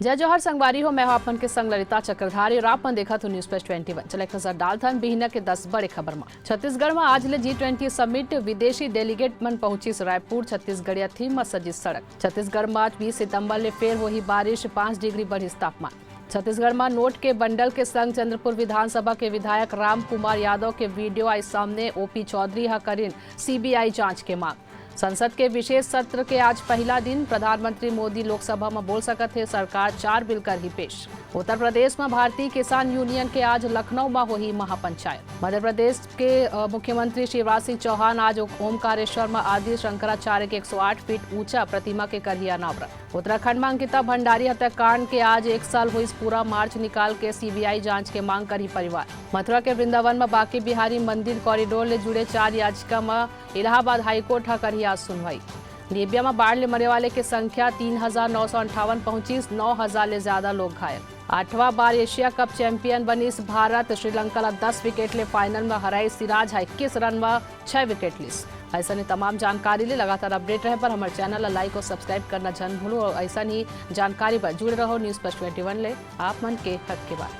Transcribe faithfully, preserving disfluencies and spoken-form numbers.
जय जोहार संगवारी हो, मैं हूं आप मन के संग ललिता चक्रधारी और आप मन देखत हो News Plus Twenty One। चले एक नजर डालथन बिहनिया के दस बड़े खबर म। छत्तीसगढ़ म आज ले G twenty summit, विदेशी delegate मन पहुंचिस रायपुर, छत्तीसगढ़िया theme म सजिस सड़क। छत्तीसगढ़ म आज बीस सितंबर ले फेर होही बारिश, पाँच डिग्री बढ़िस तापमान। छत्तीसगढ़ म नोट के बंडल के संग चंद्रपुर विधानसभा के विधायक राम कुमार यादव के video आई सामने, ओपी चौधरी ह करिन CBI जांच के मांग। संसद के विशेष सत्र के आज पहला दिन, प्रधानमंत्री मोदी लोकसभा म बोल सकत हे, सरकार चार बिल करही पेश। उत्तर प्रदेश म भारतीय किसान यूनियन के आज लखनऊ म होही महापंचायत। मध्य प्रदेश के, अ, मुख्यमंत्री शिवराज सिंह चौहान आज ओंकारेश्वर म आदि शंकराचार्य के एक सौ आठ फीट ऊंचा प्रतिमा के करही अनावरण। उत्तराखंड म अंकिता भंडारी हत्याकांड के आज एक साल होइस पूरा, मार्च निकाल के CBI जांच के मांग करही परिवार। मथुरा के वृंदावन म बांके बिहारी मंदिर corridor ले जुड़े चार याचिका म इलाहाबाद हाईकोर्ट ह करही आज सुनवाई। लीबिया म बाढ़ ले मरे वाले के संख्या तीन हजार नौ सौ अंठावन पहुंचिस, नौ हजार ले ज्यादा लोग घायल। आठवां बार एशिया कप चैंपियन बनिस भारत, श्रीलंका ला दस विकेट ले final म हराइस, सिराज ह इक्कीस रन म छह विकेट लिस। अइसने तमाम जानकारी ले लगातार update रहे बर हमर channel ला like और subscribe करना झन भूलू और अइसन ही जानकारी बर जुड़े रहो News Plus Twenty One ले, आप मन के हक के बात।